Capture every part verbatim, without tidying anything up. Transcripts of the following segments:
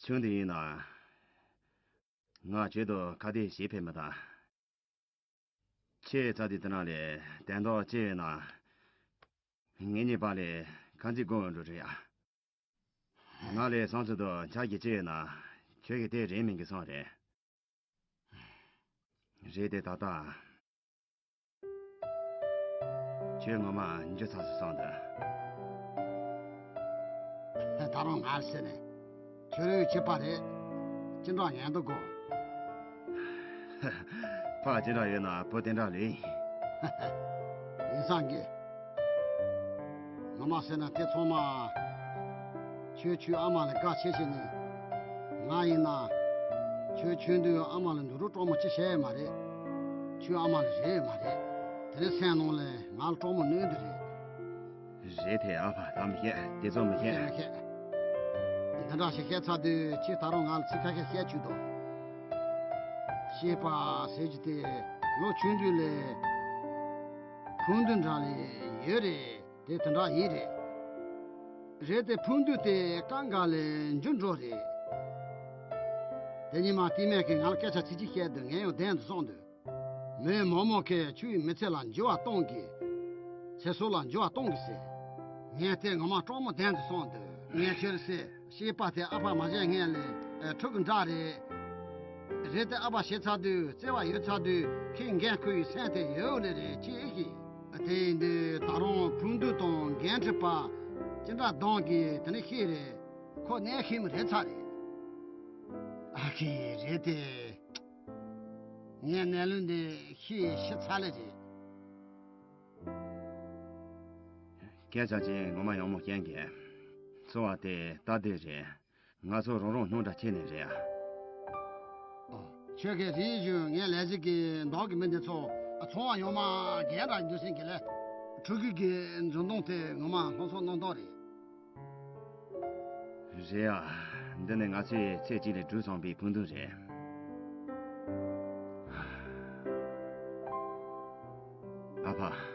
ཆུང་དུས་ཡིན་ན། ང་ཁྱོད་དང་ཁ་གཏད་བྱེད་ཕེབས་མི་དང་། ཁྱེད་ཚ་དུས་དེ་རང་ལས་དན་ཐོག་ཅི་ཡོད་ན། ངེད་གཉིས་བར་ལས་ཁ་འཛིན་དགོས་འགྲོ་རེད་ཡ། ང་ལས་བསམ་ཚུལ་དང་ཆ་གི་ཅི་ཡོད་ན། ཁྱོད་ཀྱི་དེ་རེད་མིན་གི་སོང་རེད། རེད་དེ་ད་ལྟ། ཁྱོད་ངོ་མ་འཇུ་ཚར་སོང་འདུག་ད་རུང་ང་ཟེར་ནས། ཁྱོད་རའི་ཁྱད་པར་རེད། ཅི་འདྲ་ངན་འདུག་གོ། ཕ་ཅི་འདྲ་ཡོད་ན་བུ་དེ་འདྲ་ལས། ཡིན་སང་གི། ངོ་མ་ཟེར་ན་དེ་ཚང་མ། ཁྱོད་ཁྱོད་ཨ་མ་ལ་དགའ་ཆེ་ཆེ་ནི། ང་ཡིན་ན། ཁྱོད་ཁྱོད་འདུག་ཨ་མ་ལ་འདུག་རུ་སྤྲང་མོ་ཅི་བྱས་མ་རེད། ཁྱོད་ཨ་མ་ལ་རེད་མ་རེད། དེ་ནས་སེམས་ནང་ལ་ང་ལ་སྤྲང་མོ་གནོད་འདི་རེད། རེད་དེ་ཨ་ཕ་ད་མི་ཤེས་དེ་ཚོ་མི་ཤེས། མི་ཤེས། འདི་འདྲ་ཞིག་བཤད་ཚར་དུས་ཁྱེད་ད་རུང་ང་ལ་ཚིག་ཁ་ཤས་བཤད་བཅུག་དོ། ཤེས་པ་ཟེར་གྱི་དེ་ལོ་ཆུང་དུས་ལས་ཕུང་དུ་འདྲ་ལས་ཡོད་རེད། དེ་དེ་འདྲ་ཡིན་རེད། རེད་དེ་ཕུང་དུས་དེ་གང་ག་ལས་འཇུ་འགྲོ་རེད། དེ་ཉི་མ་ལྟད་མོ་གིས་ང་ལ་སྐད་ཆ་ཚིག་གཅིག་བཤད་དུས་ངས་ཡང་བདེན་དུ་སོང་དུས། མོས་མོག་མོག་གིས་ཁྱོད་ཀྱི་མི་ཚེ་ལ་འགྱུར་བ་གཏོང་གི། ཚེ་སྲོག་ལ་འགྱུར་བ་གཏོང་གི་ཟེར། ངས་དེ་ངོ་མ་སྤྲང་མོ་བདེན་དུ་སོང་དུས་ངས་ཁྱོད་ཟེར། ཤེས་པ་དེ་ཨ་ཕ་མ་བྱས་སྔོན་ལས་ཨེ་ཕྲུ་གུ་འདྲ་རེད། རེད་དེ་ཨ་ཕ་ཤི་ཚར་དུས་བརྩེ་བ་ཡོད་ཚར་དུས་ཁྱེད་འགན་ཁུར་ཡི་སེམས་དེ་ཡོད་ལེ་རེད་ཅེས་ཤིག་དེ་ཡིན་དུས་ད་རུང་ཕུང་དུ་དང་འགན་འཁྲི་པ་ཅི་འདྲ་གདོང་གིས་དེ་ནི་ཤེས་རེད། ཁོ་གནས་ཤེས་མི་རེད་ཚར་རེད། ཨ་ཁེ་རེད་དེ། ངས་གནས་ལུགས་འདི་ཤེས་ཤི་ཚར་ལེ་རེད། སྐད་ཆ་ཅིག་ངོ་མ་ཡང་མོ་རྐྱེན་གྱིས། འཚོ་བ་དེ་ལྟ་དེ་རེད། ང་ཚོ་རང་རང་སྣང་འདྲ་ཁྱེར་ནས་རེད་ཨ། ཨོ། ཁྱོད་ཀྱིས་རིན་བཞིན་ངའི་ལས་བྱེད་ཀྱི་འདོགས་ཀྱི་མི་འདི་ཚོ་ཚོང་བ་ཡོང་མ་རྒན་འདྲ་འདུག་སེམས་ཀྱི་ལས། ཕྲུ་གུ་གི་འཛུམ་མདངས་དེ་ངོ་མ་སྣང་ཚོར་སྣང་སྟངས་རེད། རེད་ཨ། འདི་ནི་ང་ཚོས་ཚེ་གཅིག་ལ་བསྒྲུབས་ཚང་པའི་ཕུགས་འདུན་རེད། ཨ་ཕ།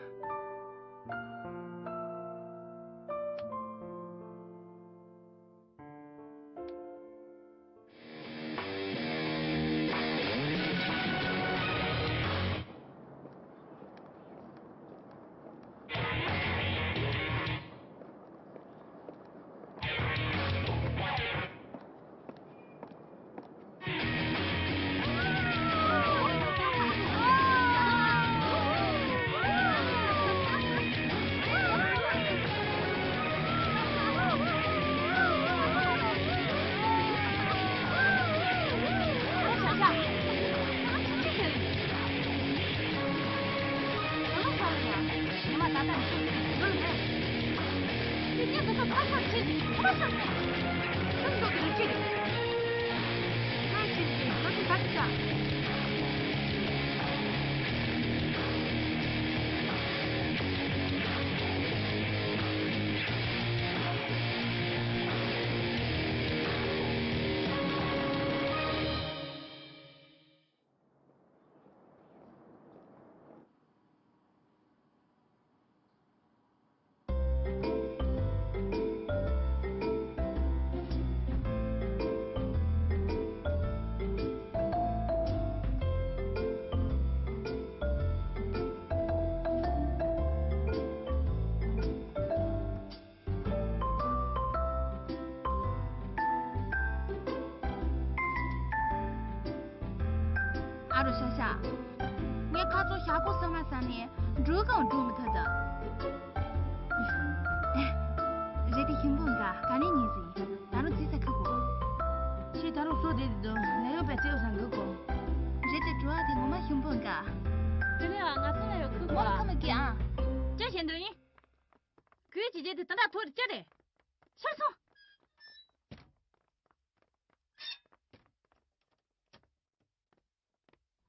ཨ་རོ་ཤ་ཤ། ངས་ཁ་ཚོ་ཞག་པོ་ས་མ་ས་ནས་འགྲུལ་གང་འགྲོ་མི་ཐུབ་ད། རེད་དེ་ཤིང་ཕུང་འགའ་ག་ནས་ཉིན་ཟིན་ད་རུང་རྩིས་ས་ཁུ་གོ། ཁྱེད་ད་རུང་སོ་བསྡད་དེ་འདུག་ནད་གཡོག་པའི་རྩེའུ་ས་འགུལ་གོ། རེད་དེ་བྲོ་བ་དེ་ངོ་མ་ཤིང་ཕུང་འགའ། དེ་ནས་ང་ཚོ་ལ་ཡོད་ཁུ་གོ་ངོ་ལ། ཁུ་མི་དགོས་ཨ། ཅི་བྱེད་འདོད་ཡིན། ཁོའི་ཇི་བྱེད་དེ་ད་ལྟ་ཐོག་ལ་ཅི་རེད། ཕྱིར་སོང་།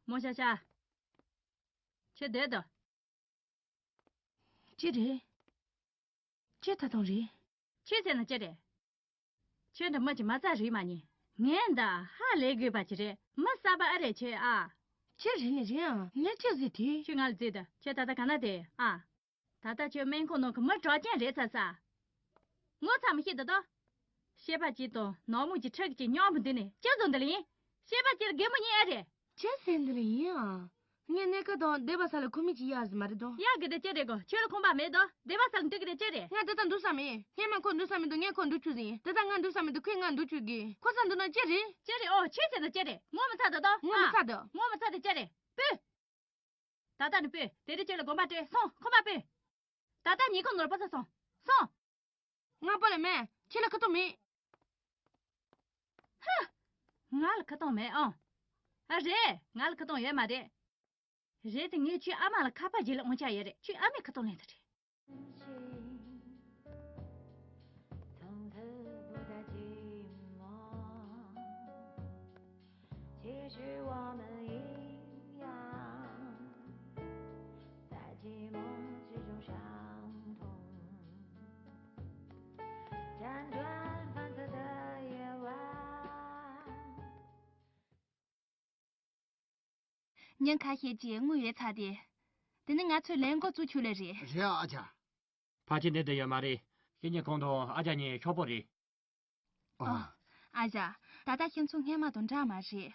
མོ་ཤ་ཤ། ཁྱེད་བསྡད་དོ། ཅི་རེད། ཅི་ད་དུང་རེད། ཁྱེད་ཟེར་ན་ཅི་རེད། ཁྱེད་འདྲ་མི་གཅིག་མ་རྩ་རིག་མ་ཉན། ངས་འདི་ཧ་ལས་དགོས་པ་ཅི་རེད། མི་གསར་པ་ཨ་རེད་ཁྱེད་ཨ། ཁྱེད་རེད་ལེ་རེད་ཨང་། ངས་ཅི་ཟེར་དེ། ཁྱེད་ང་ལ་བརྩེ་དོ། ཁྱེད་ད་ལྟ་ག་ན་བསྡད་ཡོད་ཨ། ད་ལྟ་ཁྱོད་སྨན་ཁང་ནང་གི་མི་གྲགས་ཅན་རེད་ཚ་ཚ། ངོ་ཚ་མི་ཤེས་འདི་དོ། ཤེས་པ་སྐྱིད་དང་ནག་མོ་གི་ཁྲག་གི་ཉམས་འདི་ནི་ཅི་བཟོ་འདི་ལ་ཡིན། ཤེས་པ་སྐྱིད་རྒན་མོ་ཡིན་ཨེ་རེད། ཅི་ཟེར་འདི་ལ་ཡིན་ཨ། ངས་གནས་སྐབས་དང་སྡེ་པ་ས་ལ་ཁུ་མི་ཅི་ཡག་ཟི་མ་རེད་དོ། ཡག་གི་དེ་ཅི་རེད་གོ། ཁྱོད་ལ་ཁོམ་པ་མེད་དོ། སྡེ་པ་ས་ལ་འདུག་གི་དེ་ཅི་རེད། ང་དེ་ད་འདུག་ས་མེད། ཧེ་མ་ཁོ་འདུག་ས་མེད་དོ། ངས་ཁོ་འདུག་ཆུ་ཟིན། དེ་ད་ང་འདུག་ས་མེད་དོ། ཁོས་ང་འདུག་ཆུ་གི། ཁོ་ས་འདུག་ན་ཅི་རེད། ཅི་རེད། ཨོ་ཁྱེད་ཟེར་ད་ཅི་རེད། ངོ་མི་ཚ་ད་དོ། ངོ་མི་ཚ་ད། ངོ་མི་ཚ་དེ་ཅི་རེད། པུས། ད་ལྟ་ནི་པུས། དེ་རིང་ཁྱོད་ལ་དགོན་པ་སྤྲད་སོང་། ཁོམ་པ་པུས། ད་ལྟ་ཉིན་གུང་ནོར་པ་ས་སོང་། སོང་། ང་པོ་ལ་མེད། ཁྱེད་ལ་ཁ་ཏོང་མེད། ཧ། ང་ལ་ཁ་ཏོང་མེད་ཨང་། ཨ་རེད། ང་ལ་ཁ་ཏོང་ཡོད་མ་རེད། རེད་དེ་ངས་ཁྱོའི་ཨ་མ་ལ་ཁ་པར་བྱས་ལ་འོང་ཆ་ཡོད་རེད། ཁྱོའི་ཨ་མས་ཁ་ཏོང་ལེན་ད་རེད། 其实我们一样，在寂寞之中伤痛，辗转反侧的夜晚。 ཉིན་ཁ་ཤས་ཀྱི་དངུལ་ཡོད་ཚར་ཏེ། དེ་ནི་ང་ཚོའི་ལས་འགོ་བཙུགས་ཆོག་ལེ་རེད། རེད་ཨ་ཅག་ཕལ་ཆེར་འདི་འདྲ་ཡོད་མ་རེད། ཁྱེད་གཉིས་ཁོང་དང་ཨ་ཅག་གཉིས་ཤོག་པོ་རེད། ཨོ། ཨ་ཅག་ད་ལྟ་ཁྱེད་ཚོ་སྔན་མ་དང་འདྲ་མ་རེད།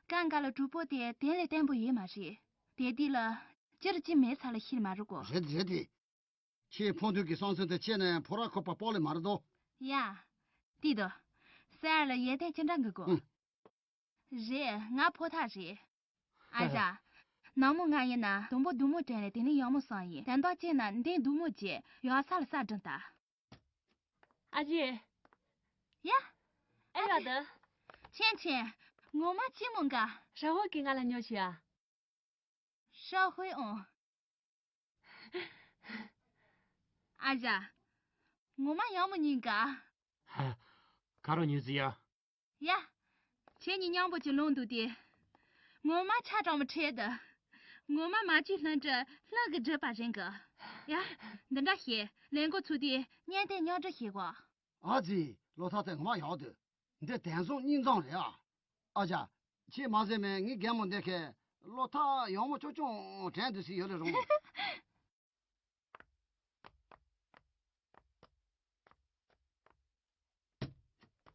གང་ག་ལ་གྲོགས་པོ་དེ་དེ་ལས་བརྟན་པོ་ཡོད་མ་རེད། དེ་དུས་ལ་སྤྱིར་ཅི་མེད་ས་ལ་ཤི་མ་རུག་གོ། རེད་རེད་དེ། ཁྱེད་ཕོ་མཐུན་གྱི་བསམ་ཚུལ་དེ་ཁྱེད་ནས་ཕོ་ར་ཁོ་པ་པོ་ལས་མ་རེད་དོ། ཡ། དེ་དོ། སེར་ལ་ཡེ་ཏན་ཅི་འདྲ་གི་གོ། ཨུ། རེད། ང་ཕོ་ཐག་རེད། ཨ་ཞ། ནང་མོ་ང་ཡིན་ན་དུམ་བུ་དུམ་མོ་དྲན་ལས་དེ་ནི་ཡག་མོ་སང་ཡིན། དན་ཏོག་ཅན་ན་འདི་དུམ་མོ་བྱས་ཡོག་ས་ལ་ས་སྒྲིམ་ད། ཨ་ཅེ། ཡ། ཨེ་ཡོད་ད། ཆེན་ཆེན། ངོ་མ་ཅི་མོ་འགའ། ཧྲ་ཧོ་གི་ང་ལ་ཉོ་ཤི་ཨ། ཧྲ་ཧོའི་ཨོང་། ཨ་ཞ། ངོ་མ་ཡག་མོ་ཉིན་ག་ཧ། ཁ་རོ་ཉུ་ཟི་ཡ། ཡ། ཁྱེད་གཉིས་མཉམ་པོ་ཅིག་ལོང་འདུག་སྟེ། ངོ་མ་ཆ་གྲང་མོ་ཁྲེལ་ད། ངོ་མ་མ་བཅོས་ལྷུན་གྲུབ་ལྷུན་གྱིས་གྲུབ་པ་རེད་གི། ཡ། འདི་འདྲ་བྱེད། ལས་འགོ་ཚུགས་དུས་བརྙན་དེ་རྙོག་དྲ་བྱེད་གོ། ཨ་ཙི། བློ་ཐག་དེ་ངོ་མ་ཡག་འདུག་འདི་དེང་སང་སྙིང་མཚུངས་རེད་ཨ། ཨ་ཅག་ཁྱེད་མ་ཟེར་མེད། ངའི་རྒན་མོ་འདི་ཁའི་བློ་ཐག་ཡག་མོ་ཅོག་ཅོག་དྲན་འདུག་སྲིད་ཡོད་ལེ་རུང་།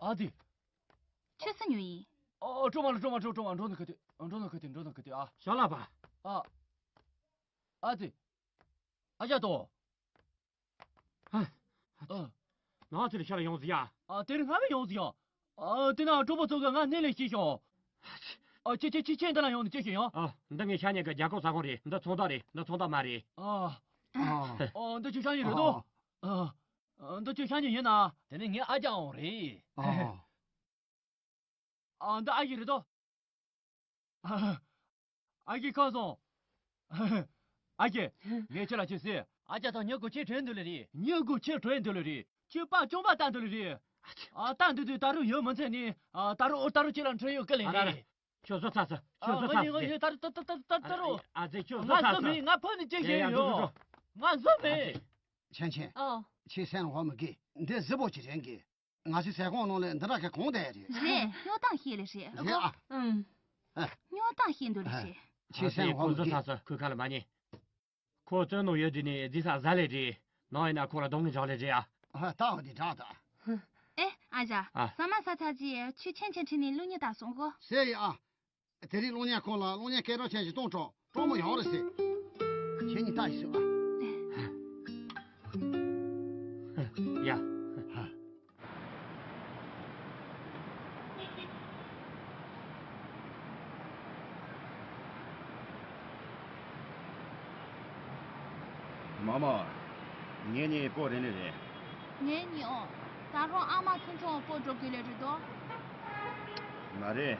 ཨ་ཙི། ཁྱོད་སུ་ཉོས་ཡིན། ཨོ། ཀྲོ་མ་ལ་ཀྲོ་མ་ཀྲོ་ཀྲོ་མ་འགྲོ་ན་ག་དུས། འགྲོ་ན་ག་དུས། འགྲོ་ན་ག་དུས་ཨ། ཞོ་ལགས་པ། ཨ། ཨ་ཙི། ཨ་ཅག་ཏོ། ཨ། ཨ། ང་ཚོ་ལ་ཤར་ཡོང་ཟི་ཡ། ཨ། དེ་རིང་སྔ་མོ་ཡོང་ཟི་ཡ། ཨ། དེ་ན་གྲོགས་པོ་ཚོ་གི་ང་སྣེ་ལེན་བྱས་ཤོག་ཨ། ཁྱེད་ཁྱེད་ཁྱེད་ཁྱེད་འདི་ལ་ཡོང་ནས་ཅི་ཞིག་ཡོང་། ཨ། འདི་ངའི་ཤ་ཉེ་གི་རྒྱལ་ཁབ་ས་ཁོངས་རེད། འདི་ཚོང་རྟགས་རེད། འདི་ཚོང་རྟགས་མ་རེད། ཨ། ཨ། ཨ། འདི་ཁྱོད་ཤ་ཉེ་རེད་དོ། ཨ། ཨ། འདི་ཁྱོད་ཤ་ཉེ་ཡིན་ན། དེ་ནི་ངའི་ཨ་ཅག་འོང་རེད། ཨ། ཨ། འདི་ཨ་ཡེ་རེད་དོ། ཨ། ཨ་ཡེ་ཁ་སོང་། ཨ་ཡེ། ངས་ཁྱེད་ལ་ཅི་ཟེར། ཨ་ཅག་དང་མྱུ་གུ་ཁྱེད་བྲོས་འདུག་ལེ་རེད། མྱུ་གུ་ཁྱེད་བྲོས་འདུག་ལེ་རེད། ཁྱོད་པ་ཅོང་པ་བཏང་འདུག་ལེ་རེད། ཨ། བཏང་འདུག་དུས་ད་རུང་ཡོད་མི་ཚད་ནི། ཨ། ད་རུང་ད་རུང་ཁྱེད་ལ་འཕྲོད་ཡོད་སྐད་ལེན་ཨ་ར་རེད། ཁྱོད་བཟོ་ཚར་ཟེར། ཁྱོད་ཨ། བཟོ་ང་ཚར་ཡིན། ང་ཟེར། ཡོད་ད་རུང་ད་ད་ད་ད་ད་རུང་། ཨ་ཙི། ཁྱོད་ང་བཟོ་ཚར་བཟོ་ཟེར། མེད། ང་ཕོ་ནི་ཅི་ཡ་ཡ་ཡ། ཤེས་འགྲོ། ཡོད། འགྲོ་འགྲོ། ང་བཟོ་མེད། ཨ། ཆེན་ཆེན། ཨ། ཁྱེད་སེམས་ཧོ་མི་དགོས། འདི་གཟི་པོ་ཅིག་རེད་གི། ང་ཚོའི་ཟས་ཁང་ནང་ལ་འདི་འདྲ་གི་གང་དེ་རེད། རེད། སྨྱོ་རྟགས་ཤེས་ལེ་རེད། རེད་ཨ། ཨུམ། ཨ། སྨྱོ་རྟགས་ཤེས་འདུག་ལེ་རེད། ཁྱེད་སེམས་ཧོ་མི་དགོས། ཁོ་བཟོ་ཚར་ཟེར། ཁོའི་ཁ་ལ་མ་ཉན། ཁོ་བཙོན་ནང་ཡོད་དུས་ནས་རྫི་ས་ཟ་ལེ་རེད། ནང་ཡིན་ན་ཁོ་ལ་གདོང་ངན་བཞག་ལེ་རེད་ཨ། ཨ། ད་འོ་དེ་འདྲ་ད། ཨེ། ཨ་ཅག་ཨ། ཟ་མ་ཟ་ཚར་རྗེས་ཁྱོད་ཆེན་ཆེན་ཁྲིད་ནས་གློག་བརྙན་ལྟ་སོང་གོ། ཟེར་ཡ་ཨ། དེ་རིང་གློག་བརྙན་ཁང་ལ་གློག་བརྙན་སྐད་གྲགས་ཅན་ཞིག་གཏོང་ཆོག་སྤྲོ་མོ་ཡོང་རེད་ཟེར། ཁྱེད་གཉིས་ལྟ་ཡི་ཟེར་ཨ། ཡ། མ་མ། ངེད་གཉིས་སྤོ་རན་ནི་རེད། ངེད་གཉིས་ཨོ། ད་རུང་ཨ་མ་ཆུང་ཆུང་སྤོ་འགྲོ་དགོས་ལེ་རེད་དོ། མ་རེད།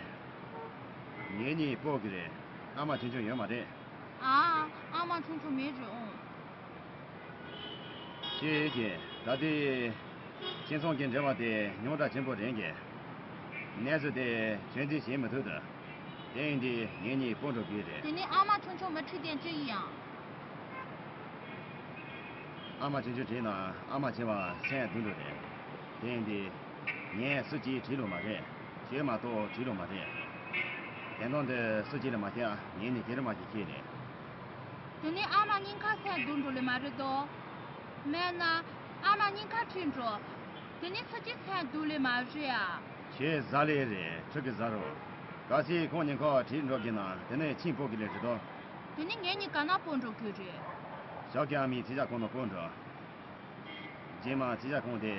ངེད་གཉིས་སྤོ་གི་རེད། ཨ་མ་ཆུང་ཆུང་ཡོད་མ་རེད། ཨ། ཨ་མ་ཆུང་ཆུང་མེད་རེད་ཨོ། ཁྱེད་ཀྱིས་ད་ལྟའི་ཁྱིམ་ཚང་གི་འབྲེལ་བ་དེ་ཉུང་དྲགས་ཆེན་པོ་རེད་གི། གནས་ཚུལ་དེ་ཆུང་འདྲི་བྱེད་མི་ཐུབ་ད། དེ་ཡིན་དུས་ངེད་གཉིས་སྤོ་འགྲོ་གི་རེད། དེ་ནས་ཨ་མ་ཆུང་ཆུང་མི་ཁྲིད་དེ་ཅི་ཡིན་ཡང་། ཨ་མ་ཆུང་ཆུང་ཁྲིད་ན་ཨ་མ་ཆེ་བ་སེམས་སྡུག་འགྲོ་རེད། དེ་ཡིན་དུས་ངས་སུ་གཅིག་ཁྲིད་ལོ་མ་རེད། ཁྱོད་མ་གཏོགས་ཁྲིད་ལོ་མ་རེད། དེ་དོན་དེ་སུ་གཅིག་ལ་མ་ཁྱེར་ངེད་གཉིས་ཁྱེར་མ་ཁྱེར་ཁྱེད་རེད། དེ་ནས་ཨ་མ་སྙིང་ཁ་སེམས་སྡུག་འགྲོ་ལེ་མ་རེད་དོ། མེད་ན་ཨ་མ་སྙིང་ཁ་ཁྲིད་འགྲོ། དེ་ནི་ཚུར་གཅིག་ཚན་དུ་ལས་མ་རེད་ཨ། ཁྱེད་ཟ་ལེ་རེད། ཁྱོད་ཀྱི་ཟ་རོ། ག་སི་ཁོང་ཉིན་ཁ་བྲིས་འགྲོ་གི་ན་དེ་ནས་ཕྱིན་སྤོ་གི་ལེ་རེད་དོ། དེ་ནི་ངེད་གཉིས་ག་ན་སྤོ་འགྲོ་གི་རེད། ཞོགས་ཀྱི་ཨ་མའི་ཚིག་ཇ་ཁོང་ནང་སྤོ་འགྲོ། རྗེས་མ་ཚིག་ཇ་ཁོང་དེ་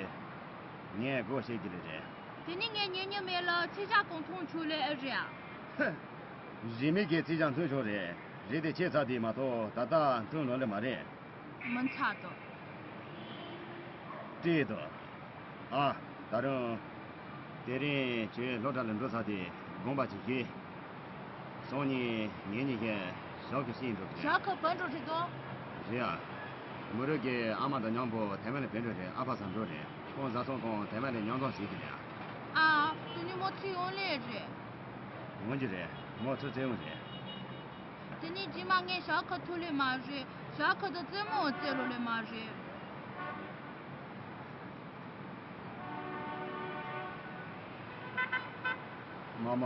ངས་སྒོ་ཕྱེ་གི་ལེ་རེད། དེ་ནི་ངས་ཉན་ཉན་མེད་ལ་ཚིག་ཇ་ཁོང་འཐུང་ཆུག་ལེ་ཨེ་རེད་ཨ། རིན་མེད་ཀྱི་ཚིག་ཇ་འཐུང་ཆོག་རེད། རེད་དེ་ཁྱེད་ཚ་དེ་མ་གཏོགས་ད་ལྟ་འཐུང་ལོང་ལེ་མ་རེད། མི་ཚ་དོ། སྤྲད་དོ། ཨ། ད་རུང་། དེ་རིང་ཁྱོད་སློབ་གྲྭ་ལ་འགྲོ་ཚར་ཏེ་དགོངས་པ་ཅིག་ཞུས། སང་ཉིན་ངེད་གཉིས་ཀྱིས་ཞོགས་ཀྱི་ཤིང་འགྲོ་གི་རེད། ཞོགས་ཀྱི་བུ་འགྲོ་རེད་དོ། རེད་ཨ། མུ་རུ་གི་ཨ་མ་དང་མཉམ་པོ་དེ་མ་ལ་བུ་འགྲོ་རེད། ཨ་ཕ་ས་འགྲོ་རེད། ཁོང་བཟའ་ཚང་ཁོང་དེ་མ་ལ་མཉམ་འཛོམས་བྱེད་ཀྱི་རེད་ཨ། ཨ། དེ་ནི་མོ་ཚུར་ཡོང་ལེ་རེད། འོང་རྒྱུ་རེད། མོ་ཚུར་བཙལ་ཡོང་རེད། དེ་ནས་རྗེས་མ་ངས་ཞག་ཁ་ཐུག་ལེ་མ་རེད། ཞག་ཁ་དང་རྩེད་མོ་རྩེ་ལོ་ལེ་མ་རེད། མ་མ།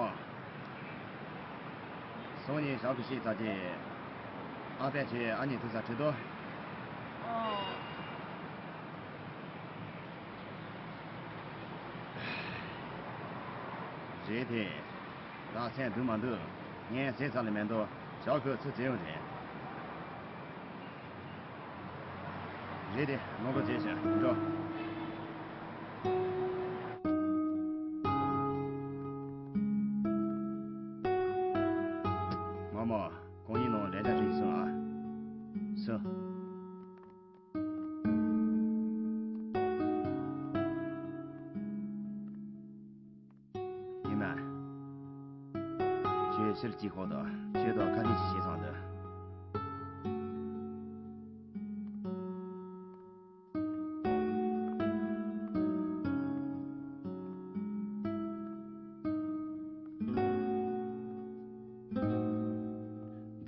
སང་ཉིན་ཞག་ཁ་ཤིག་ཚ་དེ། ཨ་ཕས་ཁྱེད་ཨ་ནེ་ཐུག་ས་ཁྲིད་དོ། ཨོ། རེད་དེ། ལག་སེང་འདུག་མ་འདུག་ངས་ཟས་ཚར་ལེ་མེད་དོ། ཞག་ཁོས་ཚུར་བཙལ་ཡོང་རེད། རེད་དེ། ངོ་གོ་བྱས་ཤག་འགྲོ། མ་མ། ཁོང་གཉིས་ནང་ལས་ཀ་རིགས་སོང་ཨ། སོང་། ཡིན་ན། ཁྱོད་ཕྱིར་སྐྱེལ་ཁོག་ཏུ་ཁྱོད་དང་ཁ་གཏད་ཅིག་བྱས་སོང་འདུག་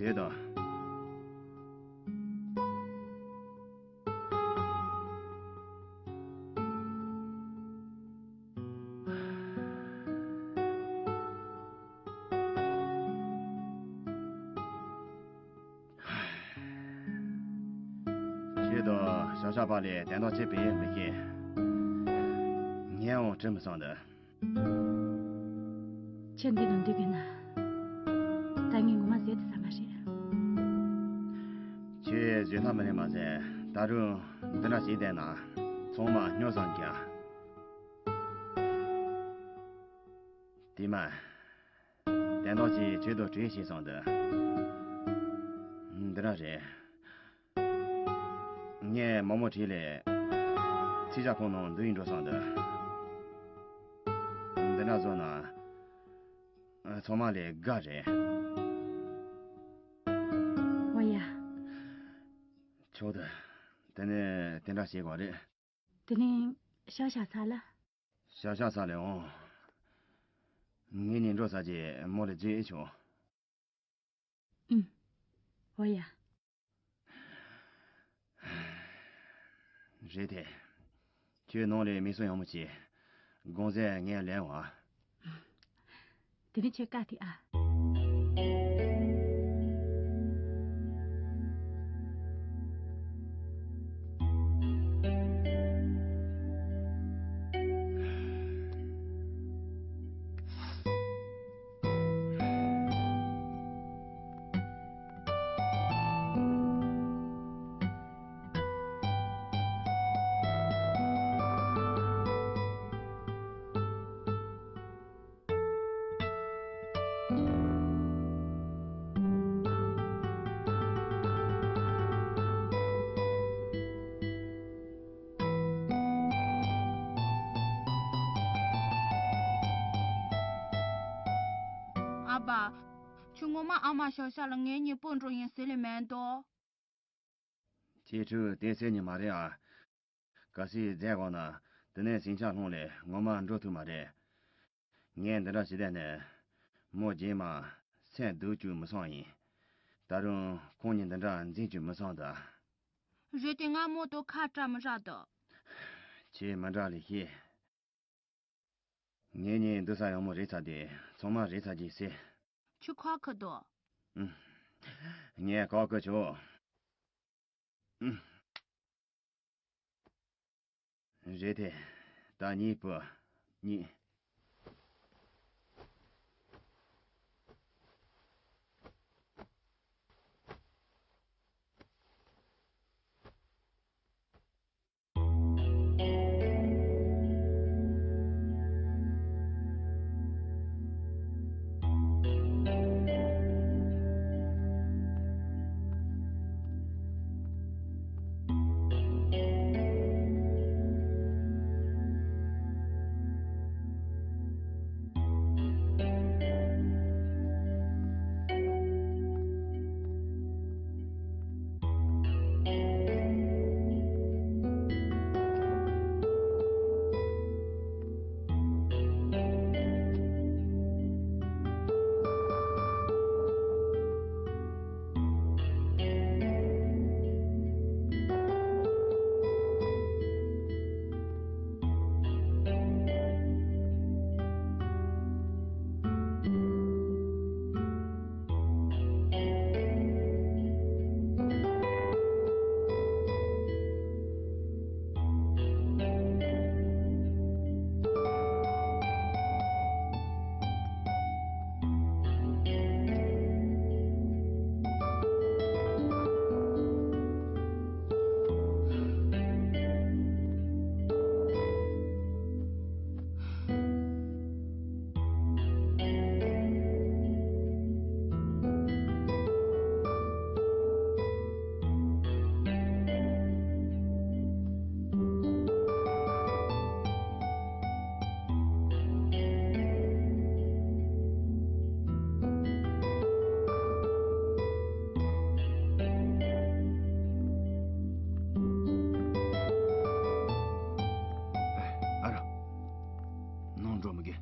འདོད་དོ། ཁྱེད་དང་ཞབས་ཞབས་པ་ལས་དན་རྟགས་ཅི་བེད་མི་ཤེས། ངས་འོང་དྲི་མི་སོང་འདི། ཁྱེད་འདི་ནང་འདུག་གི་ན། ད་ངས་ངོ་མ་ཟེར་དུ་ས་མ་རེད། ཁྱེད་བཟོད་ཐབས་མི་ལེན་མ་ཟད་ད་རུང་འདི་འདྲ་བྱས་བསྡད་ན་ཚང་མ་སྨྱོ་བསམ་ཀྱང་། དེ་མ། དན་རྟགས་ཀྱིས་ཁྱོད་དང་གྲོས་བྱས་སོང་འདི། འདི་འདྲ་རེད། ངས་མོག་མོག་བྲིས་ལས། ཚིག་ཇ་ཁང་ནང་འདུག་ཡིན་འགྲོ་སོང་འདི། འདི་འདྲ་བཟོ་ན། ཚང་མ་ལས་དགའ་རེད། འོ་ཡ། ཆོག་འདི། དེ་ནས་དེ་འདྲ་བྱེད་དགོས་རེད། དེ་ནས་ཤག་ཤག་ཚ་ལ། ཤག་ཤག་ཚ་ལས་འོང་། ངེད་གཉིས་འགྲོ་ས་ཀྱི་མོ་ལ་བརྗོད་ཨེ་ཆོག་ཨུམ། འོ་ཡ། རེད་དེ། ཁྱོད་ནང་ལས་མི་གསོ་ཡང་མོ་ཆེ། དགོང་ཟས་ངས་ལེན་བ། དེ་ནི་ཁྱོད་བཀའ་དེ་ཨ། ཨ་ཕ། ཁྱོད་ངོ་མ་ཨ་མ་ཞའོ་ཞའོ་ལ་ངེད་གཉིས་སྤོ་འགྲོ་ཡིན་ཟེར་ལེ་མེད་དོ། ཁྱེད་ཕྲུག་དེ་ཟེར་ནི་མ་རེད་ཨ། གལ་སྲིད་མཛད་དགོས་ན་དེ་ནས་ཟིང་ཆ་སློང་ལས་ངོ་མ་འགྲོ་ཐུབ་མ་རེད། ངས་འདི་འདྲ་བྱེད་བསྡད་ནས་མོ་རྗེས་མ་སེམས་སྡུག་བཅུག་མི་སོང་ཡིན། ད་རུང་ཁོང་གཉིས་འདི་འདྲ་འཛིན་བཅུག་མི་སོང་ད། རེད་དེ་ང་མོ་དང་ཁ་བྲལ་མི་རག་ད། ཁྱེད་མི་འདྲ་ལས་ཤེས། ངེད་གཉིས་འདུག་ས་ཡང་མོ་རེད་ཚ་དེ་ཚང་མ་རེད་ཚ་གྱིས་སེ། ཁྱོད་ཁ་ཁ་དོ། ངས་ཁ་ཁ་ཆོག་རེད་དེ། ད་གཉིས་པོ་གཉིས། ཨ་རོ། ནང་འགྲོ་མི་དགོས།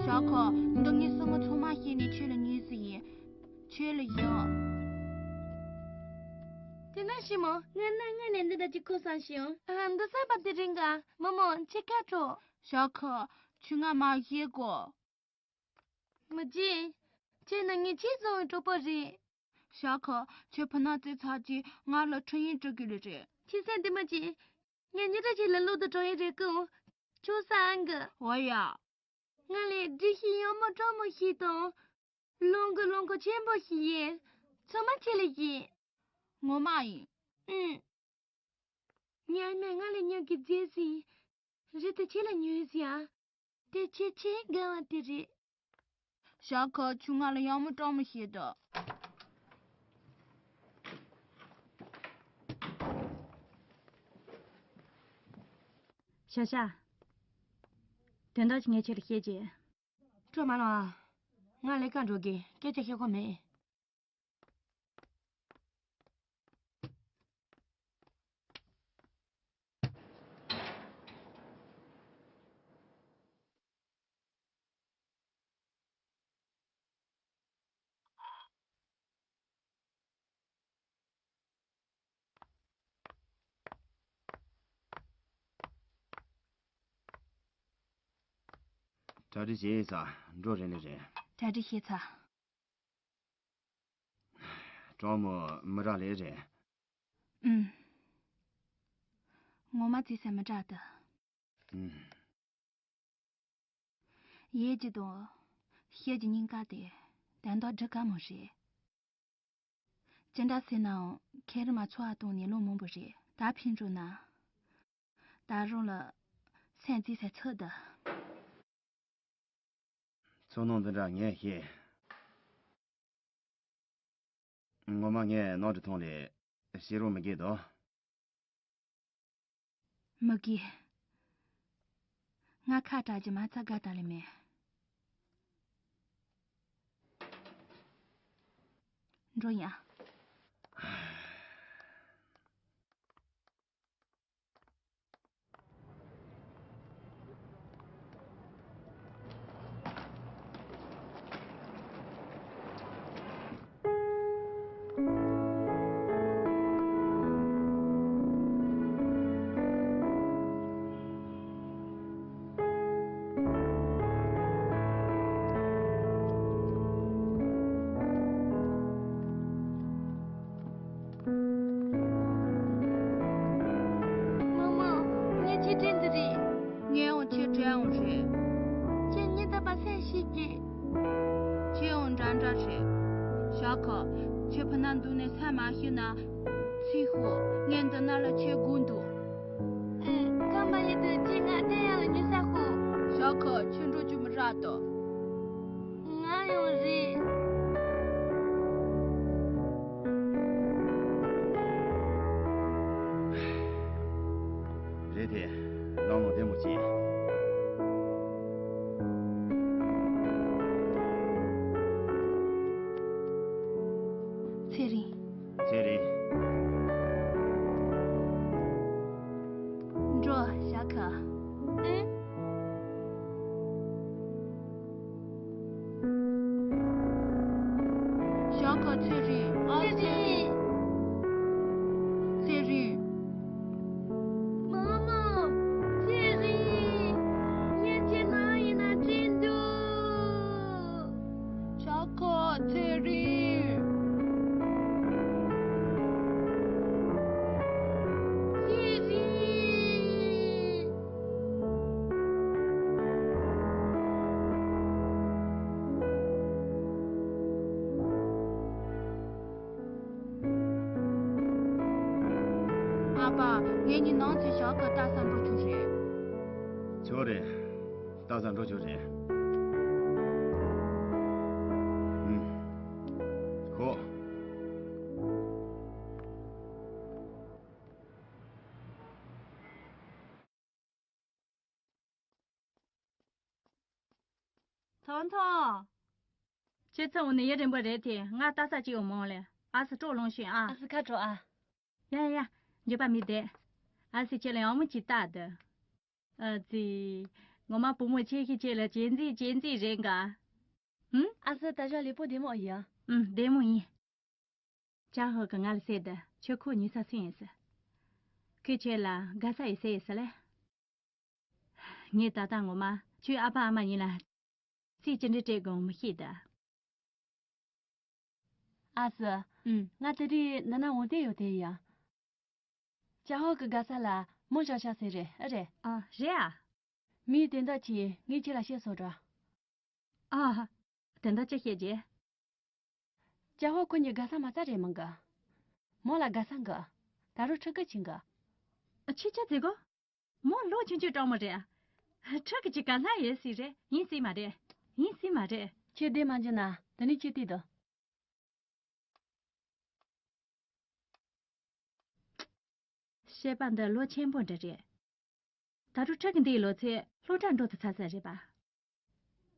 ཞའོ་ཁོ། འདི་ངས་སོ་མ་ཚང་མ་བཤད་ནས་ཁྱོད་ལ་ཉོས་ཟིག་ཡིན། ཁྱོད་ལ་ཡོད། དེ་ན་ཞི་མོ། ང་ན་ང་ནས་འདི་འདྲ་ཅིག་ཁུར་བསམ་ཞིང་། ཨ། འདི་གསར་པ་དེ་རིང་ག་མོ་མོ་ཁྱེད་ཁ་དྲོ། ཞའོ་ཁོ། ཁྱོད་ང་མ་བཤད་གོ། མི་བྱེད། ཁྱེད་ནི་ངའི་ཆེས་བཟང་བའི་གྲོགས་པོ་རེད། ཞའོ་ཁོ། ཁྱོད་ཕུ་ན་རྩེ་ཚར་གྱིས་ང་ལ་འཕྲིན་ཡིག་འབྲི་དགོས་ལེ་རེད། ཁྱེད་སེམས་བདེ་མོ་བྱེད། ངས་ཉིན་རེ་བཞིན་ལ་ལོག་ཏུ་འགྲོ་ཡི་རེད་ཀུ། ཁྱོད་ས་ཨང་གི། འོ་ཡ། ང་ལས་སྒྲིག་གཞི་ཡག་མོ་སྤྲང་མོ་ཞིག་དང་། ལོང་གི་ལོང་གི་ཆེན་པོ་ཞིག་ཡིན། ཚང་མ་ཁྱེད་ལ་ཡིན། ངོ་མ་ཡིན། ཨུམ། ཉག་མས་ང་ལ་ཉག་གི་རྫས་ཟིན། རི་དེ་ཁྱེད་ལ་ཉོས་ཟིན་ཨ། དེ་ཁྱེད་ཆེས་དགའ་བ་དེ་རེད། ཞའོ་ཁོ། ཁྱོད་ང་ལ་ཡག་མོ་སྤྲང་མོ་བྱེད་དོ། ཤ་ཤ། དོན་དག་ཅིག་ངས་ཁྱེད་ལ་བཤད་རྒྱུ། སྤྲོ་མ་ལངས་ཨ། ང་ལས་ཀ་འགྲོ་གི། སྐད་ཆ་བཤད་ཁོམ་མེད། གྲ་སྒྲིག་བྱས་ཡིན་ས། འགྲོ་རན་ལེ་རེད། གྲ་སྒྲིག་བྱས་ཚར། གྲོགས་མོ་མི་རག་ལེ་རེད། ཨུམ། ངོ་མ་བརྩིས་ས་མི་རག་ད། ཨུམ། ཡས་ཀྱི་དང་། ཤེད་ཀྱི་སྙིང་ག་དེ། དན་ཐོག་འབྲི་དཀའ་མོ་རེད། ཅི་འདྲ་ཟེར་ནའང་ཁེ་རི་མ་འཚོ་བ་བཏང་ནས་ལོ་མང་པོ་རེད། ད་ཕན་འགྲོ་ན། ད་རུང་ལ་སེམས་བརྩི་ས་ཚོད་ད། ཚོར་སྣང་འདི་འདྲ་ངས་ཤེས། ངོ་མ་ངས་ནང་དུ་ཐོན་ལས་ཤེས་རོགས་མི་དགོས་དོ། མི་དགོས། ང་ཁ་གྲག་རྒྱུ་མ་ཚད་དགའ་ད་ལེ་མེད། འགྲོ་ཡ། མ་མ། ངའི་ཆེ་ཕྲེང་འདི་རེད། ངའི་འོང་ཆེ་ཕྲེང་འོང་རེད། ཁྱེད་ཉིན་རྟག་པ་སེམས་ཤིག་གི། ཁྱེད་འོང་འདྲ་འདྲ་རེད། ཞའོ་ཁོ། ཁྱེད་ཕུ་ན་འདུག་ནས་སེམས་མ་ཤི་ན། ཚིག་ཤོག་ངས་འདི་ན་ལ་ཁྱེད་སྒུག་འདུག་ཨེ། སྐར་མ་ཡི་དུ་ཁྱེད་ང་བསྟན་ཡག་ལ་ཉུལ་ས་ཤོག་ཞའོ་ཁོ། ཁྱེད་འགྲོ་རྒྱུ་མི་རག་ཏོ། ང་ཡང་རེད། རེད་དེ། ནང་མོ་བདེ་མོ་བྱེད། ཚེ་རིང་། ཚེ་རིང་། འགྲོ། ཞའོ་ཁོ། ཨེ། ཞའོ་ཁོ། ཚེ་རིང་། ཨ། ཚེ་རིང་། ཚེ་རིང་། མ་མ། ཚེ་རིང་། ངས་ཁྱེད་ནང་ཡིན་ན་དྲན་འདུག་ཞའོ་ཁོ། ཚེ་རིང་། ཚེ་རིང་། ཨ་ཕ། ངེད་གཉིས་ནང་ཚེ་ཞའོ་ཁོ་ལྟ་ས་འགྲོ་ཆོག་རེད། ཆོག་རེད། ལྟ་ས་འགྲོ་ཆོག་རེད། ཨུམ། ཧོ། ཐོང་ཐོང་། ཁྱེད་ཚོ་འོ་ན་ཡུན་རིང་པོ་རེད་དེ། ང་ལྟ་ས་ཅིག་ཡོང་མོང་ལེ། ཨ་སི་སྤྲོ་ལོང་ཤིང་ཨ། ཨ་སི་ཁ་དྲོ་ཨ། ཡ་ཡ། འགྱོད་པ་མི་བདེ། ཨ་སི་ཁྱེད་ལ་ཡག་མོ་ཅིག་ལྟ་དུ། ཨ་ཙི། ངོ་མ་བུ་མོ་ཆེ་ཤོས་ཁྱེད་ལ་གཅེས་འཛིན་གཅེས་འཛིན་རེད་འགའ། ཧུམ། ཨ་སི་ད་ཞག་ལེགས་པོ་བདེ་མོ་ཡ། ཨུམ། བདེ་མོ་ཡིན། ཅཱ་ཧོ་གི་ང་ལ་ཟེར་དུ་ཁྱོད་ཁོ་ཉོས་ས་སུ་ཡིན་ཟེར། ཁོས་ཁྱེད་ལ་དགའ་ས་ཡོད་ཟེར་ཡོད་ཟེར་ལེ། ངས་ད་ལྟ་ངོ་མ་ཁྱོའི་ཨ་ཕ་ཨ་མ་གཉིས་ལ་རྩིས་ཅི་འདྲ་སྤྲད་དགོས་མི་ཤེས་ད། ཨ་སི། ཨུམ། ང་དེ་རིང་འདི་ན་འོང་བསྡད་ཡོད་དེ་ཡ། ཅཱ་ཧོ་གི་དགའ་ས་ལ་མོ་ཞའོ་ཞའོ་ཟེར་རེད། ཨ་རེད། ཨ། རེད་ཨ། མིའི་དོན་དག་ཅིག་ངས་ཁྱེད་ལ་བཤད་སོང་འགྲོ། ཨ། དོན་དག་ཅི་བཤད་རྒྱུ། ཅཱ་ཧོ་ཁོ་གཉིས་དགའ་ས་མ་རྩ་རེད་མང་གི། མོ་ལ་དགའ་ས་འགི། ད་རུང་ཕྲུ་གུ་ཅིག་འགི། ཨ། ཁྱེད་ཅི་ཟེར་གོ། མོ་ལོ་ཆུང་ཆུང་སྤྲང་མོ་རེད། ཕྲུ་གུ་ཅིག་ག་ལ་ཡོད་སྲིད་རེད། ཡིན་སྲིད་མ་རེད། ཡིན་སྲིད་མ་རེད། ཁྱེད་བདེ་མ་འཇོན་ན་དེ་ནས་ཁྱེད་བལྟས་དང་། བཤད་པ་འདི་ལོ་ཆེན་པོ་འདྲ་རེད། ད་རུང་ཕྲུ་གུ་འདིའི་ལོ་ཚད་སློབ་གྲྭར་འགྲོ་ཐུབ་ཚར་ས་རེད་པ།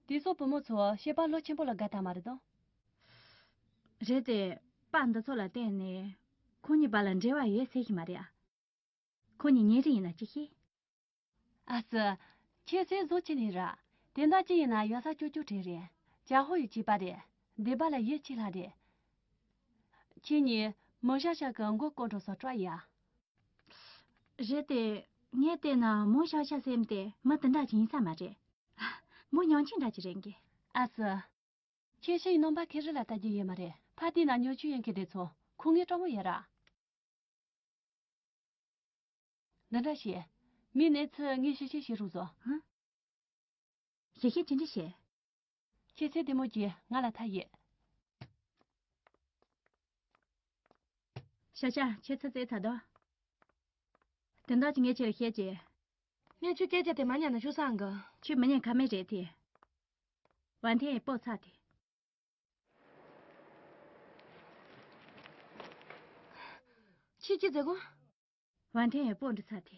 དེ་ཚོ་བུ་མོ་ཚོ་བཤད་པ་ལོ་ཆེན་པོ་ལ་དགའ་ཐག་མ་རེད་དོ། རེད་དེ། པར་འདི་ཚོ་ལ་བལྟས་ནས་ཁོ་གཉིས་བར་ལ་འབྲེལ་བ་ཡོད་ཟེར་གི་མ་རེད་ཨ། ཁོ་གཉིས་ཉེ་རིང་ཡིན་ན་ཅི་ཤེས། ཨ་ཙི། ཁྱེད་ཚོས་བཟོ་ཅི་ནས་ར། དེ་འདྲ་ཅི་ཡིན་ན་ཡོད་ས་ཅོ་ཅོ་བྲེལ་རེད། ཅཱ་ཧོ་ཡི་བྱིས་པ་རེད། སྡེ་པ་ལ་ཡིད་ཆེས་ལྷག་རེད། ཁྱེད་གཉིས་མོ་ཤ་ཤ་གི་མགོ་སྐོར་འགྲོ་སོ་སྤྲོ་ཡ། རེད་དེ། ངས་བལྟས་ན་མོ་ཤ་ཤ་ཟེར་མི་དེ་མི་དེ་འདྲ་ཅིག་ཡིན་ས་མ་རེད། མོ་ཉང་ཆེན་འདྲ་ཅིག་རེད་གི། ཨ་སི། ཁྱེད་ཤི་ཡི་རྣམ་པ་ཁེ་རི་ལ་ལྟ་རྒྱུ་ཡོད་མ་རེད། ཕ་དེའི་ནང་ཉོ་ཆུ་ཡོད་མཁན་དེ་ཚོ་ཁོ་ངའི་གྲོགས་མོ་ཡོད་ར། འདི་འདྲ་བྱེད། མི་གནས་ཚུལ་ངས་ཞིབ་བཤེར་བྱེད་རོགས་བཟོ། ཧ། ཞིབ་བཤེར་ཅི་འདྲ་བྱེད། ཁྱེད་ཚོའི་ལྟད་མོ་གྱིས་ང་ལ་ཐ་ཡིན། ཤ་ཤ་ཁྱེད་ཚོ་རྩེད་ཚར་དོ། དོན་དག་ཅིག་ངས་ཁྱེད་ལ་བཤད་ཀྱི། ངས་ཁྱོད་སྐད་ཆ་དེ་མ་ཉན་ན་ཤོག་སང་གི། ཁྱོད་མི་ཉན་ཁ་མེད་རེད་དེ། ཝན་ཐེན་ཡི་སྤོ་ཚར་དེ། ཁྱེད་ཀྱིས་མཛད་གོ། ཝན་ཐེན་ཡི་སྤོ་འདི་ཚར་དེ།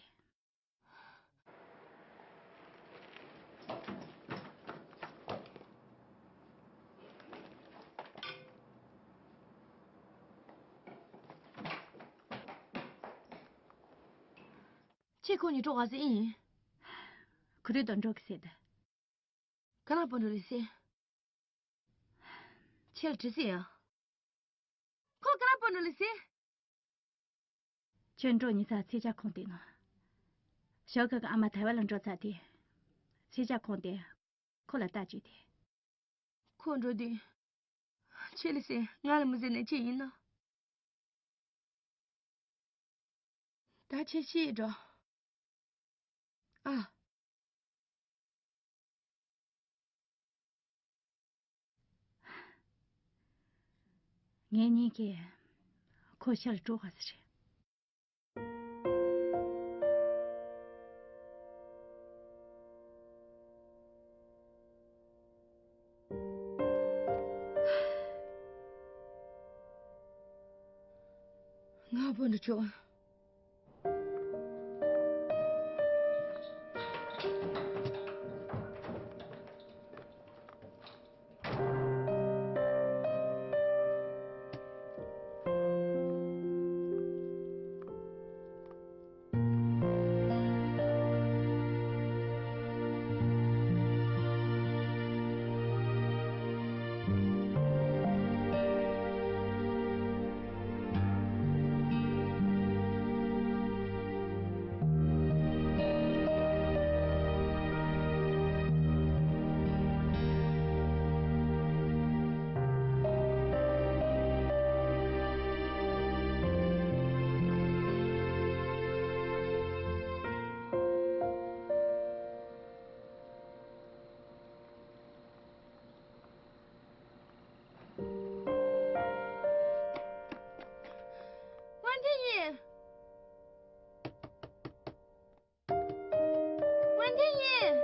ཁྱེད་ཁོ་གཉིས་འགྲོ་ག་ཟེ་ཡིན། ཁོ་རེ་དོན་འགྲོ་གི་ཟེ་ད། ག་ན་པོ་འགྲོ་ལི་སེ། ཁྱེད་ལ་དྲི་སེ་ཡ། ཁོ་ག་ན་པོ་འགྲོ་ལི་སེ། ཁྱེད་འགྲོ་ཉི་ཚ་ཚེ་ཆ་ཁོང་དེ་ནོ། ཞོག་ཁ་གི་ཨ་མ་ཐའེ་ཝན་ལ་འགྲོ་ཚར་དེ། ཚེ་ཆ་ཁོང་དེ། ཁོ་ལ་ལྟ་བྱེད་དེ། ཁོ་འགྲོ་དུས། ཁྱེད་ལི་སེ་ང་ལ་མི་ཟེར་ནས་ཅི་ཡིན་ནོ། ད་ཁྱེད་ཤི་ཡི་འགྲོ། ཨ། ངེད་གཉིས་ཀྱིས་ཁོ་ཤར་འགྲོ་ག་ཟེ་རེད། ང་བུ་འདི་ཆོག་ཝན་ཐེན་ཡིན། ཝན་ཐེན་ཡིན།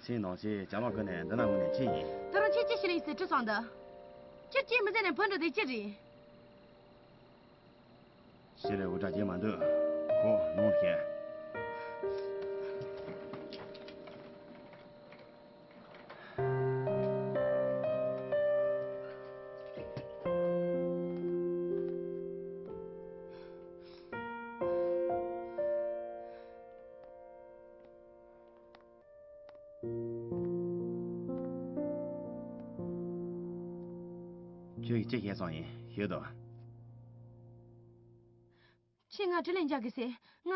ཚེ་ནང་ཆེ་ཅ་ལག་ཁུར་ནས་འདི་ན་འོང་ནས་ཅི་ཡིན། ད་རུང་ཁྱེད་ཅི་ཞིག་ལ་ཡིན་ཟེར་དྲི་སོང་ད། ཁྱེད་ཅི་མི་ཟེར་ནས་བུད་འགྲོ་དེ་ཅི་རེད། ཤི་ལས་འུར་སྒྲ་རྒྱག་མ་འདུག་ཁོ་ནོར་ཤེས། ཁྱོད་ཀྱིས་ཅི་བཤད་སོང་ཡིན་ཤོད་དོ། ཁྱེད་ང་དྲིན་ལན་འཇལ་གི་ཟེར། ང་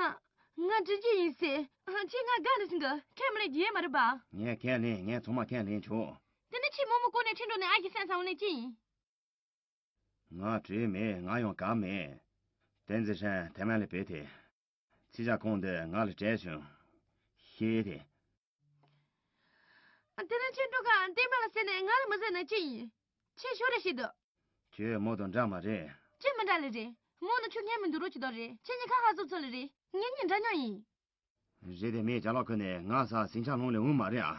ང་དྲིན་གྱི་ཡིན་ཟེར། ཁྱེད་ང་དགའ་ནི་ཟིན་གི་ཁས་མི་ལེན་རྒྱུ་ཡོད་མ་རེད་པ། ངས་ཁས་ལེན། ངས་ཚང་མ་ཁས་ལེན་ཆོག་དེ་ནི་ཁྱེད་རྨོ་མོ་བསྐོར་ནས་ཁྲིད་འགྲོ་ནས་ཨ་ཞེ་སེམས་ཚང་བ་ནས་ཅི་ཡིན། ང་བྲོས་མེད། ང་ཡང་དགའ་མེད། བསྟན་འཛིན་ཧྲན་ཐའེ་ཝན་ལ་བུད་དེ། ཚེ་ཆ་ཁོང་འདི་ང་ལ་སྤྲད་བྱུང་། ཤེས་ཏེ། དེ་ནས་ཁྱེད་འགྲོ་ག་བསྟན་མ་ལ་ཟེར་ནས་ང་ལ་མི་ཟེར་ན་ཅི་ཡིན། ཁྱེད་ཤོར་རེ་ཞིག་འདུག་ཁྱོད་རྨོ་དང་འདྲ་མ་རེད། ཅི་མི་འདྲ་ལེ་རེད། རྨོ་ནི་ཁྱོད་ངན་མི་འདུག་རོ་ཅི་དོ་རེད། ཁྱེད་གཉིས་ཁ་ཧ་ཟུག་ཚོ་ལེ་རེད། ངེད་གཉིས་འདྲ་མཉམ་ཡིན། རེད་དེ་མོས་ཅ་ལག་ཁུར་ནས་ང་ས་ཟིང་ཆ་སློང་ལེ་འོང་མ་རེད་ཨ།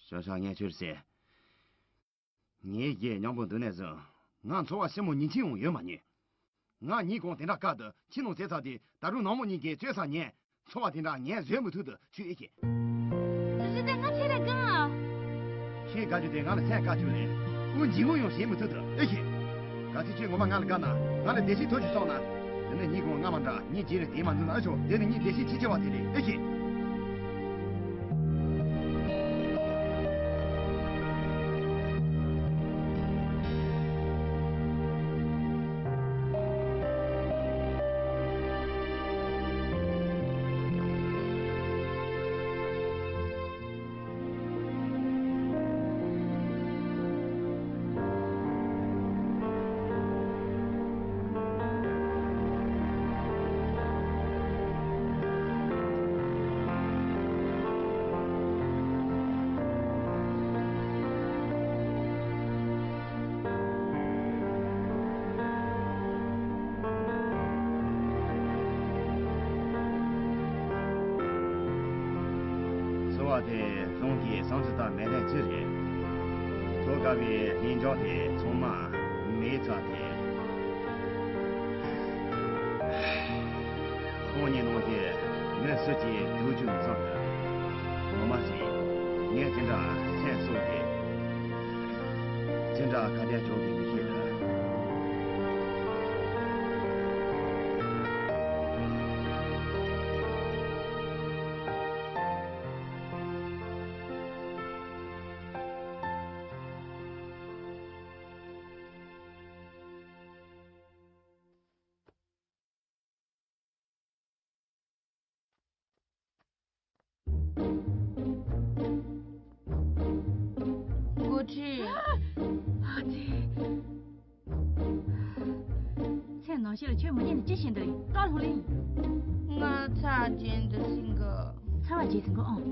ཤོ་ཤ་ངས་ཁྱོད་ཟེར། ངའི་རྒྱལ་མཉམ་པོ་འདུག་ནས་བཟུང་ང་འཚོ་བ་ཞིམ་མོ་ཉིན་གཅིག་ཡང་ཡོད་མ་མྱོང་། ང་གཉིས་གོང་དེ་འདྲ་དཀའ་དུ་ཁྱི་ནང་བཙས་ཚར་དུས་ད་རུང་ནག་མོ་གཉིས་ཀྱིས་བཙོས་ས་ཉན། འཚོ་བ་དེ་འདྲ་ངས་བཟོད་མི་ཐུབ་དུ་ཆུ་ཨེ་ཁྱེད། རི་དེ་ང་ཁྱེད་ལ་གང་ཨ། ཁྱེད་དགའ་རྒྱུ་དེ་ང་ལ་སེམས་དཀའ་ཆུ་ལས། དབུགས་འབྱིན་རྔུབ་ཡང་བྱེད་མི་ཐུབ་དུ་ཨེ་ཁྱེད། གལ་སྲིད་ཁྱེད་ངོ་མ་ང་ལ་དགའ་ན་ང་ལ་བདེ་སྐྱིད་ཐོབ་ཆུ་སོང་ན། དེ་ནས་གཉིས་གོང་ང་མ་འདྲ་གཉིས་རྗེས་ལ་དེ་མ་འཛུལ་ན་ཨེ་ཆོག་དེ་ནས་གཉིས་བདེ་སྐྱིད་ཆེ་ཆེ་བ་དེ་རེད་ཨེ་ཁྱེད། དེ་རླུང་གིས་བསམ་ཚུལ་དང་མེད་ལན་ཅི་རེད། ཐོག་དཀའ་བའི་གླེན་ལྕག་དེ་ཚང་མ་མེད་ཚར་ཏེ། ཁོང་གཉིས་ནང་གི་མི་སུ་གཅིག་སྡུག་རྒྱུ་མི་བསམ་ལ། ངོ་མ་ཟིན། ངས་ཅི་འདྲ་སེམས་སོས་ཏེ། ཅི་འདྲ་ཁ་གཏད་གཅོག་གི་མི་ཤེས་ལ། འགོ་ཁྲིད། ཨ་ཙི། མཚན་ནང་བཞིན་ལ་ཁྱོད་མི་ཉན་ནས་ཅི་བྱེད་འདི་ཡིན། སྐྲ་ལྷུག་ལེ་ཡིན། ང་ཚ་རྒྱས་འདི་ཟིན་གི། ཚ་བ་རྒྱས་ཟིན་གི་ཨང་།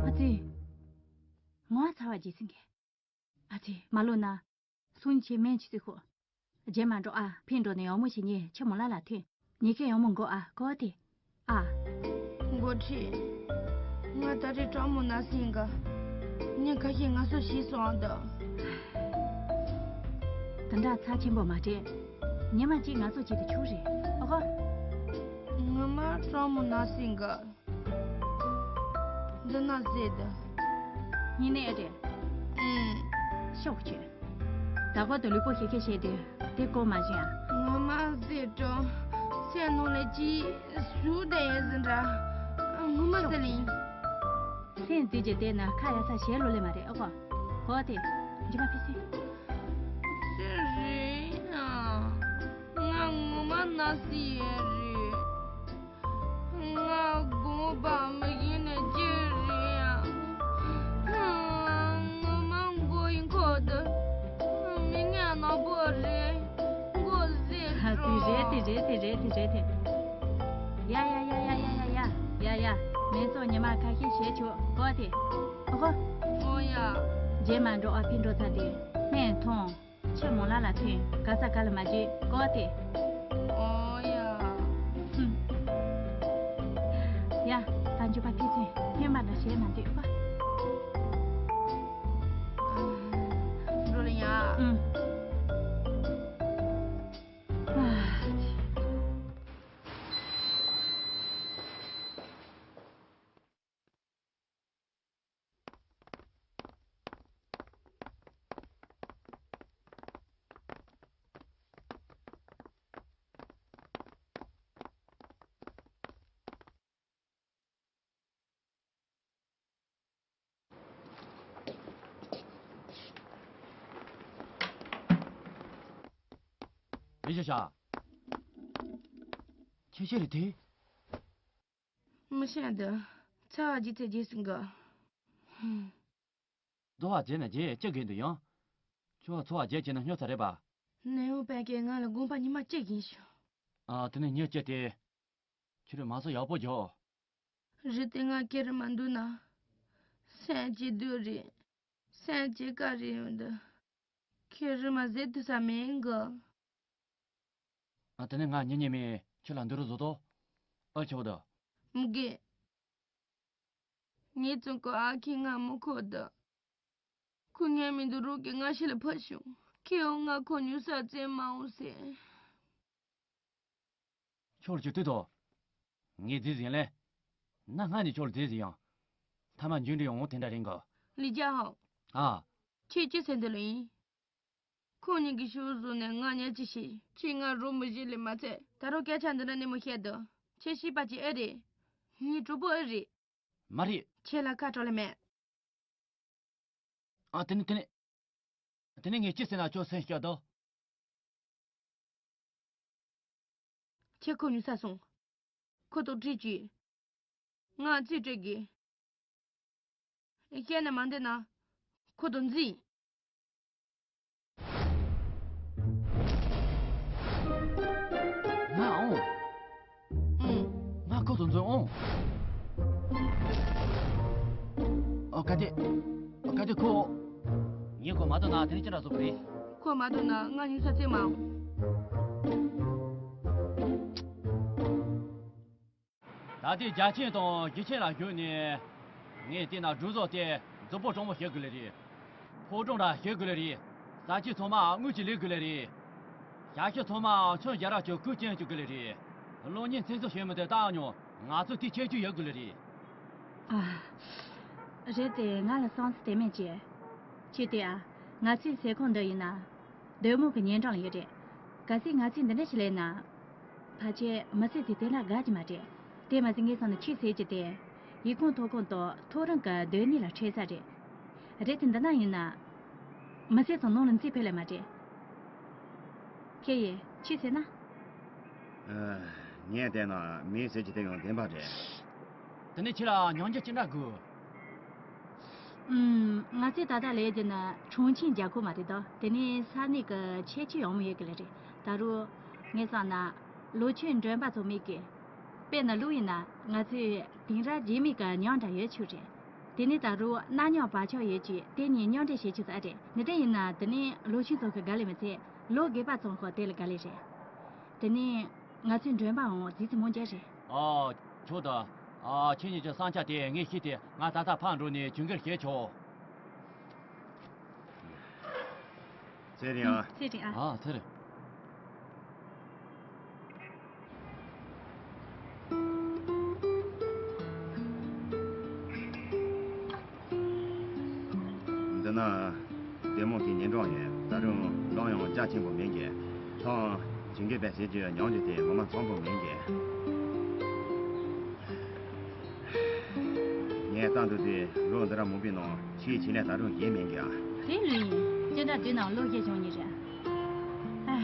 ཨ་ཙི། ངོ་ཚ་བ་རྒྱས་ཟིན་གི། ཨ་ཙི། མ་ལོ་ན། སུན་ཆེ་མེན་ཆི་ཙི་ཧོ། རྗེས་མ་འགྲོ་ཨ། ཕིན་འགྲོ་ནས་ཡང་མོ་ཞིག་ཉེ་ཆི་མོ་ལ་ལ་ཐོན། ཉེ་ཁའི་ཡང་མོ་འགོ་ཨ་གོ་ཏེ། ཨ། འགོ་ཁྲིད། ང་ད་རེས་གྲོགས་མོ་ན་སིང་ག་ཉིན་ཁ་ཤས་ང་སོ་ཤི་སོང་ད། དེ་འདྲ་ཚ་ཆེན་པོ་མ་སྤྲད། ཉི་མ་གཅིག་ང་ཚོ་བྱེད་དུ་ཆུག་རེད་ཨོ་གོ། ངོ་མ་གྲོགས་མོ་ན་སིང་ག་འདི་ན་ཟེར་ད། ཉིན་ནས་ཨེ་དྲན། ཨུམ། ཤོག་ཁྱོད། ད་གོ་དུ་ལུས་པོ་ཤེ་ཤེ་བྱས་ཏེ་དེ་ཀོ་མ་བཞིན་ཨ། ངོ་མ་ཟེར་གྲོགས། སེམས་ནང་ལས་ཅི་ཞུ་བསྡད་ཡོད་ཟིན་འདྲ། ངོ་མ་ཟེར་ལིང་། སེམས་བདེ་རྒྱུ་དེ་ན་ཁ་ཡ་ས་ཞེ་ལོ་ལེ་མ་རེད་ཨོ་གོ། གོ་དེ། འཇིག་པ་ཕི་སི། ཟེར་རེད་ཨ། ང་ངོ་མ་ན་སི་ཡེ་རེད། ང་དགོངས་པ་མི་ཡིན་ནས་ཅི་རེད་ཡ། ངོ་མ་མགོ་ཡིན་ཁོ་དུ། མི་ངན་ནག་པོ་རེད། མགོ་ཟེར་ཧ། དེ་རེད་དེ་རེད་དེ་རེད་དེ་རེད་དེ། ཡ་ཡ་ཡ། ཡ་ཡ། མི་ཚོ་ཉི་མ་ཁ་ཤས་བྱེད་ཆོག་གོ་དེ། ཨོ་གོ། ཨོ་ཡ། རྗེས་མ་འགྲོ་ཨ་ཕི་འགྲོ་ཚ་དེ། ནས་མཐོང་། ཆི་མོ་ལ་ལ་ཐོན། ག་ས་ག་ལ་མ་བརྗེད་གོ་དེ། ཨོ་ཡ། ཧུམ། ཡ། ད་འཇུ་པ་ཕི་སེ་ཧེ་མ་ལ་ཞེ་མ་འདུག་པ། འགྲོ་ལ་ཡ། ཧུམ། ཨ། ཨེ་ཤ་ཤ། ཁྱེད་ཤེས་རེད་དེ། མི་ཤེས་འདི། ཚ་བ་རྒྱས་ཚེ་རྒྱས་སྲིད་གི། རྡོ་བ་རྒྱས་ན་རྒྱས་ཅི་དགོས་འདུག་ཡང་། ཆུ་བ་ཚོ་བ་རྒྱས་བྱས་ན་སྨྱོ་ཚ་རེད་པ། ནེའུ་པན་གྱིས་ང་ལ་དགོངས་པ་ཉི་མ་གཅིག་ཡིན་ཞུ། ཨ། དེ་ནས་ཉིན་གཅིག་དེ། ཁྱོད་རང་མ་སོ་ཡག་པོ་རྒྱོབ། རི་དེ་ང་ཁྱེར་མ་འདུག་ན། སེམས་ཀྱི་སྡུག་རེད། སེམས་ཀྱི་དཀའ་རེད་འདི། ཁྱེད་རི་མ་ཟེར་དུ་ས་མེད་གི། ཨ། དེ་ནས་ང་ཉི་ཉི་མས་ཁྱོད་ལ་འདི་རུ་བཟོ་ཏོ། ཨ་ཆོག་ད། མི་དགོས། ངའི་བཙོན་ཁང་ཨ་ཁྱི་ང་མི་ཁོ་ད། ཁོ་ངའི་མི་འདུག་རོགས་ཀྱི་ང་ཤི་ལ་ཕུད་བྱུང་། ཁྱེད་འོ་ང་ཁོ་ཉུ་ས་བཙན་མ་འོང་ཟེར། ཁྱོད་ཀྱི་དུས་དོ། ངས་རྫི་ཟིན་ལེ། ན་སྔ་ནས་ཁྱོད་རྫི་ཟིན་ཡང་། ཐ་མ་འཇུ་འདྲི་ཡོང་དེ་འདྲ་རིང་གི། ལི་ཅ་ཧོ། ཨ། ཁྱེད་ཅི་ཟེར་འདི་ལ་ཡིན། ཁོང་གཉིས་ཀྱི་ཤུགས་བཟུང་ནས་ང་ཉལ་ཅི་ཞིག་ཁྱེད་ང་རོ་མི་བཞི་ལས་མ་ཚད་ད་རུང་སྐད་ཆ་འདི་འདྲ་ནས་མི་བཤད་དོ། ཁྱེད་ཤི་པ་ཅི་ཨེ་རེད། ངའི་གྲོགས་པོ་ཨེ་རེད། མ་རེད། ཁྱེད་ལ་ཁ་གྲོགས་ལས་མེད། ཨ། དེ་ནི་དེ་ནི། དེ་ནི་ངས་ཅི་ཟེར་ན་ཁྱོད་སེམས་སྐྱོ་དོ། ཁྱེད་ཁོ་ཉུ་ས་སོང་། ཁོ་ཐོག་བྲིས་ཀྱིས། ང་རྩིས་སྤྲད་གི། བཤད་ན་མ་འདོད་ན། ཁོ་དོ་འཛིན། ང་འོང་། ཨུང་། ང་ཁོ་དོ་འཛིན་འོང་། ཨོ་ག་དེ། ཨོ་ག་དེ་ཁོ། ངས་ཁོ་མ་དོ་ན་དེ་ནི་ཅི་འདྲ་བཟོ་གི་རེད། ཁོ་མ་དོ་ན་ང་ཉུ་ས་རྩིས་མ་འོང་། ད་ལྟའི་རྒྱ་ཆེན་དང་རྒྱུ་ཆེན་ལ་བརྒྱུད་ནས། ངས་བལྟས་ན་སྒྲིག་བཟོ་དེ་རྫིག་པོ་དྲང་པོ་བྱེད་དགོས་ལེ་རེད། ཕོ་བྲང་ར་བྱེད་དགོས་ལེ་རེད། ས་ཆ་ཚང་མ་དངུལ་གྱིས་ལས་དགོས་ལེ་རེད། ཞབས་ཞུ་ཚང་མ་མཚོན་རྒྱ་ར་གྱི་སྐུ་རྐྱེན་བྱེད་དགོས་ལེ་རེད། གློག་བརྙན་ཚན་སུ་བྱེད་མི་དེ་བཏང་མྱོང་། ང་ཚོས་དེ་ཁྱད་ཆོས་ཡོད་དགོས་ལེ་རེད། ཨ། རེད་དེ། ང་ལ་བསམ་ཚུལ་དེ་མེད་ཅེས། ཁྱེད་དེ་ཨ། ང་ཚོའི་ཟས་ཁང་འདི་ཡིན་ན། སྡོད་དམངས་ཀྱི་ཉེ་འགྲམ་ལ་ཡོད་རེད། གལ་སྲིད་ང་ཚོས་འདི་འདྲ་ཞིག་ལས་ན། ཕལ་ཆེར་མི་སེར་ཚོས་དེ་འདྲ་དགའ་གི་མ་རེད། དེ་མ་ཟད་ངས་བསམ་ན་ཁྱེད་ཟེར་གྱི་དེ། ཡུལ་ཁང་ཐོག་ཁང་དང་ཐོ་རངས་ཀྱི་སྡོད་གནས་ལ་འཕྲད་ས་རེད། རེད་དེ། འདི་ན་ཡིན་ན། མི་སེར་ཚོ་ནང་ལ་འཛུལ་ཕེབས་ལེ་མ་རེད། ཁྱེད་ཡིས་ཅི་ཟེར་ན། ཨ། ངས་བལྟས་ན་མི་ཟེར་གྱི་དེ་ཡང་བདེན་པ་རེད། དེ་ནས་ཁྱེད་ལ་ཉམས་འགྱུར་ཅི་འདྲ་དགོས། ཨུམ། ང་ཚོས་ད་ལྟ་ལས་རྒྱུ་ནི་གྲོང་ཁྱེར་རྒྱལ་ཁབ་མ་རེད་དོ། དེ་ནས་ས་གནས་ཀྱི་ཁྱད་ཆོས་ཡང་མོ་ཡོད་གི་ལེ་རེད། ད་རུང་། ངས་བསམ་ན། ལོ་ཆུང་མགྲོན་པོ་ཚོ་མེད་གི། དཔེར་ན་ལུག་ཡིན་ན་ང་ཚོས་དེང་རབས་རྗེས་མའི་གི་ཉམས་འདྲ་ཡོད་ཆོག་རེད། དེ་ནས་ད་རུང་གནའ་ཉམས་བག་ཆགས་ཡོད་ཅིག་དེ་གཉིས་མཉམ་འདྲེས་བྱེད་ཆོག་ས་རེད། འདི་འདྲ་ཡིན་ན་དེ་ནས་ལོ་ཆུང་ཚོ་གི་དགའ་ལེ་མི་ཚད་ལོ་རྒས་པ་ཚོ་ཧོ་དེ་ལ་དགའ་ལེ་རེད། དེ་ནས་ང་ཚོའི་མགྲོན་པོའང་རྫིག་རྫིག་མང་རྒྱ་རེད། ཨ། ཆོག་ད། ཨ། ཁྱེད་གཉིས་ཀྱི་བསམ་འཆར་དེ་ངས་ཤེས་ཏེ་ང་ད་ལྟ་ཕར་འགྲོ་ནས་ཇུས་འགོད་བྱེད་ཆོག་ཚེ་རིང་ཨ། ཚེ་རིང་ཨ། ཨ། ཚེ་རིང་། འདི་ན་སྡོད་དམངས་ཀྱི་ཉེ་འགྲམ་ཡིན། ད་རུང་གླང་ཡང་རྒྱ་ཆེན་པོ་མིན་གི། ཐང་ཇུས་འགོད་པས་ཟེར་རྒྱུ་ཉམས་རྒྱུ་དེ་ངོ་མ་འཚམ་པོ་མིན་གི། ངས་ལྟ་འདུག་དུས་ལོ་འདི་ར་མང་པོའི་ནང་ཁྱེད་ཁྱེད་ནས་ད་རུང་ཡིན་མིན་གི་ཨ། དེ་ལོས་ཡིན། ཅི་འདྲ་དུས་ནང་ལོ་བརྒྱད་བྱུང་ཉེ་རེད། ཨ།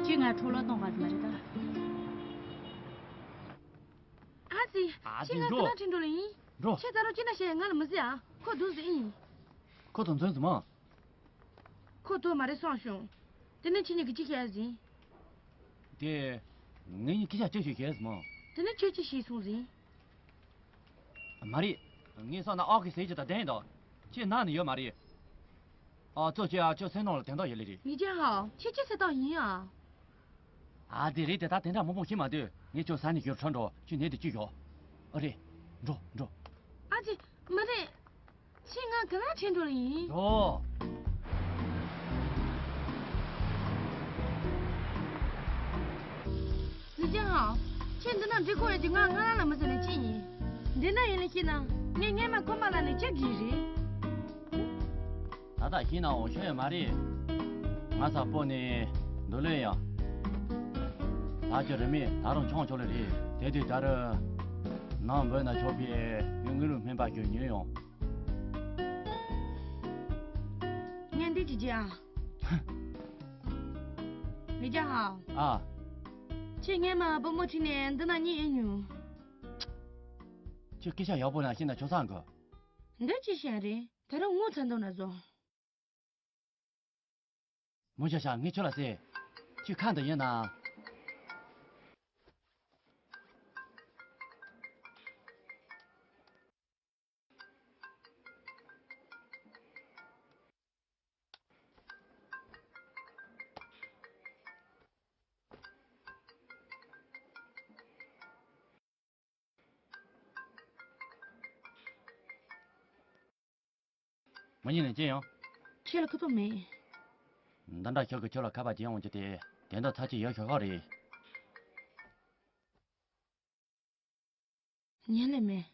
ཁྱོད་ང་འཕྲོ་བརླག་གཏོང་བ་ཟིག་མ་རེད་ད། ཨ་ཙི། ཨ་ཙི། ཁྱེད་ང་འགྲོ། ག་ན་ཁྲིད་འགྲོ་ལ་ཡིན། འགྲོ། ཁྱེད་ད་རུང་ཅི་འདྲ་བཤད་ང་ལ་མི་ཟེར་ཨ། ཁོ་སྡུག་ཟེར་ཡིན། ཁོ་དང་འཛོམས་ཟིན་མ། ཁོ་ཐུག་མ་རེད་སོང་བྱུང་། དེ་ནས་ཁྱེད་གཉིས་ཀྱིས་ཅི་བཤད་ཟིན། དེ། ངེད་གཉིས་སྐད་ཆ་ཅི་ཞིག་བཤད་ཟིན་མ། དེ་ནས་ཁྱོད་ཅི་ཞིག་གསུངས་ཟིན། མ་རེད། ངས་བསམ་ན་ཨོ་ཁེ་ཟེར་གྱི་ད་བདེན་དོ། ཁྱེད་ནང་ནས་ཡོད་མ་རེད། ཨ་ཙོ་ཁྱེད་ཨ་ཁྱོད་སེམས་ནང་ལ་དོན་དག་ཡོད་ལེ་རེད། ལི་ཅན་ཧའོ། ཁྱེད་ཅི་ཟེར་སྟངས་ཡིན་ཨ། ཨ་དེ་རེད་དེ། ད་དེ་འདྲ་མང་པོ་ཤེས་མ་འདུག་ངས་ཁྱོད་ས་ནས་ཞོར་ཁྲོད་འགྲོ། ཁྱོད་ནད་དུ་ཅི་ཞོག་ཨ་རེད། འགྲོ་འགྲོ། ཨ་ཙི། མ་རེད། ཁྱེད་ང་ག་ལ་ཁྲིད་འགྲོ་ལ་ཡིན། འགྲོ། ལི་ཅན་ཧའོ། ཁྱེད་འདི་ན་འགྲིག་གོ་ཡོད་ཀྱི་ང་ང་རང་ལ་མི་ཟེར་ནས་ཅི་ཡིན། འདི་ན་ཡིན་ལ་ཤེས་ན་ངས་སྔས་མ་ཁོམ་པ་ལ་ནས་ཅི་བགྱིས་རེད། ད་ལྟ་ཤེས་ན་འོ་ཤོད་ཡོད་མ་རེད། ང་ཚ་པོ་ནས་འདུག་ལོས་ཡ། ད་ཅི་རེད་མེད་ད་རུང་ཆུང་ཆུང་ལ་རེད། དེ་དུས་ད་རུ། ནང་འབོད་ན་ཆོག་པའི་ངའི་དངུལ་ལུག་སྨན་པ་ཁྱོད་ཉོས་ཡོང་། ངས་འདི་ཅི་བྱེད་ཨ། ལི་ཅན་ཧའོ། ཨ། ཁྱེད་སྔས་མ་བུ་མོ་ཁྲིད་ནས་འདི་ན་གཉིད་ཨེ་མྱོང་། ཁྱོད་སྐད་ཆ་ཡག་པོ་ན་ཤེས་ན་ཆོག་ས་འགོ། འདི་ཅི་བཤད་རེད། ད་རུང་ངོ་ཚ་འདུག་ན་བཟོ། མོ་ཤ་ཤ་ངས་ཁྱོད་ལ་ཟེར། ཁྱོད་ཁ་འདི་ཡིན་ན། མ་ཉིད་ནས་ཅི་ཡང་། ཁྱེད་ལ་ཁ་ཐོག་མེད། འདི་འདྲ་ཞོག་གི་ཁྱོད་ལ་ཁ་པར་བྱེད་ཡོང་རྒྱུ་དེ་དེ་འདྲ་ཚ་ཆེ་ཡོད་ཤོག་ཤོག་རེད། ཉན་ལེ་མེད།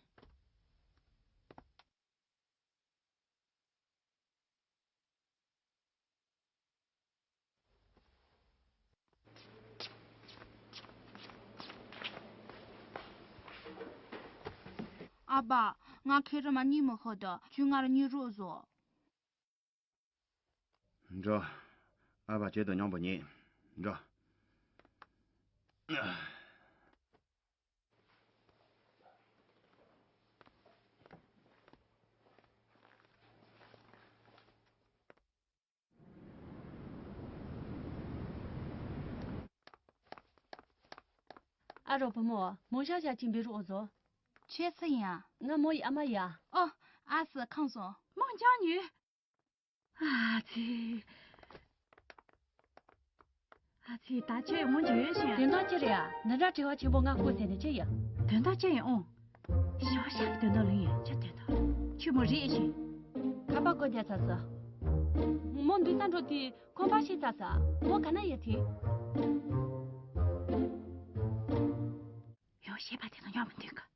ཨ་ཕ། ང་ཁྱེད་རང་མ་གཉིད་མི་ཁུག་ད། ཁྱོད་ང་རང་གཉིད་རོགས་བཟོ། འགྲོ། ཨ་ཕ་ཁྱེད་དང་མཉམ་པོ་ཉལ། འགྲོ། ཨ་རོགས་བུ་མོ། མོ་ཤ་ཤ་ཅིག་འབུད་རོགས་བཟོ། ཁྱེད་སུ་ཡིན་ཨ། ང་མོ་ཡི་ཨ་མ་ཡ། ཨོ། ཨ་སི་ཁམས་སོང་། མོ་འཇང་ཉུལ། ཨ་ཙི། ཨ་ དེ་ད་ཁྱོད་ཡོང་རྒྱུ་ཡོད་ཤིང་། དོན་དག་ཅི་རེད་ཨ། འདི་འདྲ་དྲི་བ་ཆེན་པོ་ང་བཀོད་ཟེར་ནས་ཅི་ཡ། དོན་དག་ཅི་ཡིན་ཨོ། ཞའོ་ཞའོ་གི་དོན་དག་ལོས་ཡིན། ཁྱོད་དོན་དག་ཆི་མོ་རེད་ཤིང་། ཁ་པར་སྒོ་རྒྱག་ཚར་སོང་། མོ་འདུག་ས་འགྲོ་དུས་ཁང་པ་ཕྱེ་ཚར་སོང་། མོ་ག་ན་ཡོད་དེ། ཡང་བཤད་པ་དེ་དང་མཉམ་མི་འདུག་ག